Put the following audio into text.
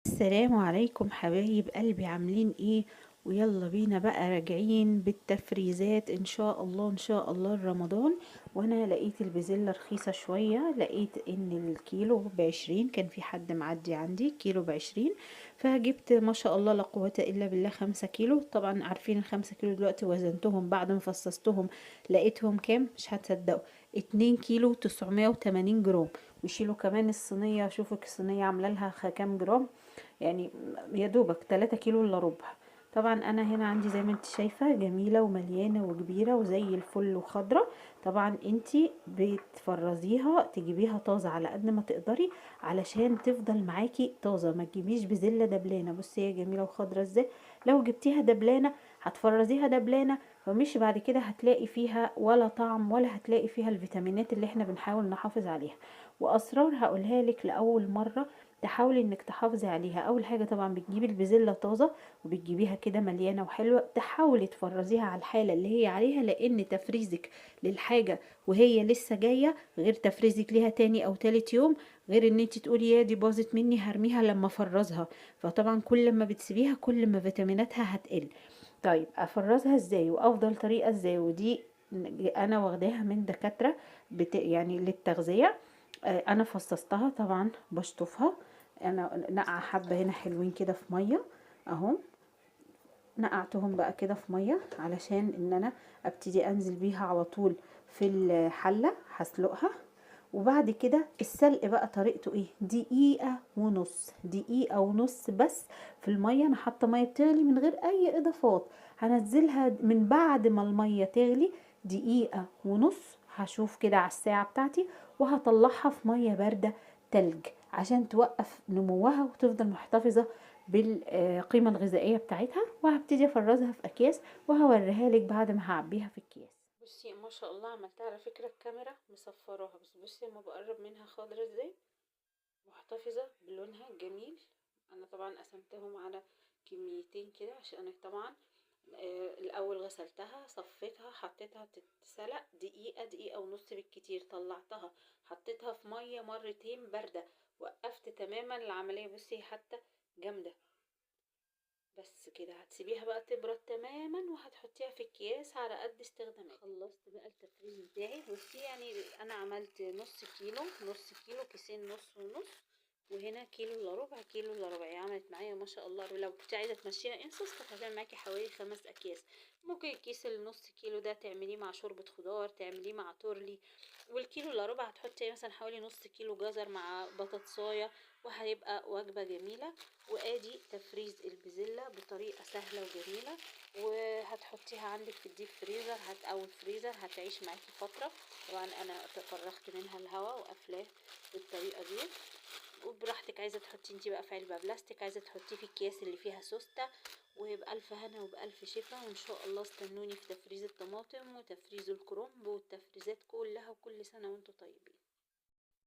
السلام عليكم حبايب قلبي، عاملين ايه؟ ويلا بينا بقى راجعين بالتفريزات ان شاء الله، ان شاء الله رمضان. وانا لقيت البزلة رخيصة شوية، لقيت ان الكيلو ب20، كان في حد معدي عندي كيلو ب20، فجبت ما شاء الله لا قوة الا بالله 5 كيلو. طبعا عارفين ال5 كيلو دلوقتي وزنتهم بعد ما فصصتهم لقيتهم كام؟ مش هتصدقوا، 2 كيلو 980 جرام. وشيلوا كمان الصينية، شوفوا الصينية عاملة لها كام جرام، يعني يا دوبك 3 كيلو الا ربع. طبعا انا هنا عندي زي ما انت شايفة جميلة ومليانة وكبيرة وزي الفل وخضرة. طبعا انت بتفرزيها، تجيبيها طازة على قد ما تقدري علشان تفضل معاكي طازة، ما تجيبيش بزلة دبلانة. بصي هي جميلة وخضرة ازاي، لو جبتيها دبلانة هتفرزيها دبلانة، فمش بعد كده هتلاقي فيها ولا طعم ولا هتلاقي فيها الفيتامينات اللي احنا بنحاول نحافظ عليها. واسرار هقولها لك لاول مرة تحاولي انك تحافظي عليها. اول حاجة طبعا بتجيبي البزلة طازة وبتجيبيها كده مليانة وحلوة، تحاولي تفرزيها على الحالة اللي هي عليها، لان تفريزك للحاجة وهي لسه جاية غير تفريزك ليها تاني او تالت يوم، غير ان انت تقولي يا دي باظت مني هرميها لما افرزها. فطبعا كل ما بتسيبيها كل ما فيتاميناتها هتقل. طيب افرزها ازاي وافضل طريقة ازاي؟ ودي انا واخداها من دكاترة يعني للتغذية. انا فصصتها طبعا، بشطفها، انا نقع حبة هنا حلوين كده في مية اهو، نقعتهم بقى كده في مية علشان ان انا ابتدي انزل بيها على طول في الحلة هسلقها. وبعد كده السلق بقى طريقته ايه؟ دقيقة ونص، دقيقة ونص بس في المية. انا حاطة مية بتغلي من غير اي اضافات، هنزلها من بعد ما المية تغلي دقيقة ونص، هشوف كده على الساعة بتاعتي، وهطلعها في مية باردة تلج عشان توقف نموها وتفضل محتفظة بالقيمة الغذائية بتاعتها. وهبتدي افرزها في اكياس وهوريها لك بعد ما هعبيها في الكياس. بصي ما شاء الله عملتها، على فكرة الكاميرا مصفراها، بس بصي لما بقرب منها خضرة ازاي، محتفظة بلونها الجميل. انا طبعا قسمتهم على كميتين كده عشان انا طبعا الاول غسلتها صفيتها حطيتها تتسلق دقيقة، دقيقة ونص بالكتير، طلعتها حطيتها في مية مرتين باردة، وقفت تماما العملية. بصي حتى جامدة بس كده، هتسيبيها بقى تبرد تماما وهتحطيها في اكياس على قد استخدامك. خلصت بقى التفريز بتاعي. بصي يعني انا عملت نص كيلو، نص كيلو، كيسين نص ونص، وهنا كيلو الا ربع، كيلو الا ربع. يعني عملت معايا ما شاء الله. لو كنت عايزه تمشيها انصص كانت هتعمل معاكي حوالي 5 اكياس. ممكن الكيس النص كيلو ده تعمليه مع شوربة خضار، تعمليه مع تورلي، والكيلو الا ربع هتحطي مثلا حوالي نص كيلو جزر مع بطاطسايه، وهيبقى وجبة جميلة. وادي تفريز البزله بطريقة سهلة وجميلة، وهتحطيها عندك في ال deep freezer او الفريزر، هتعيش معاكي فترة. طبعا انا تفرغت منها الهواء وقافلاه بالطريقة دي، وبراحتك عايزه تحطي انتي بقى في علبة بلاستيك، عايزه تحطيه في الكياس اللي فيها سوسته. وبألف هنا وبألف شفا، وان شاء الله استنوني في تفريز الطماطم وتفريز الكرنب والتفريزات كلها، وكل سنة وانتم طيبين.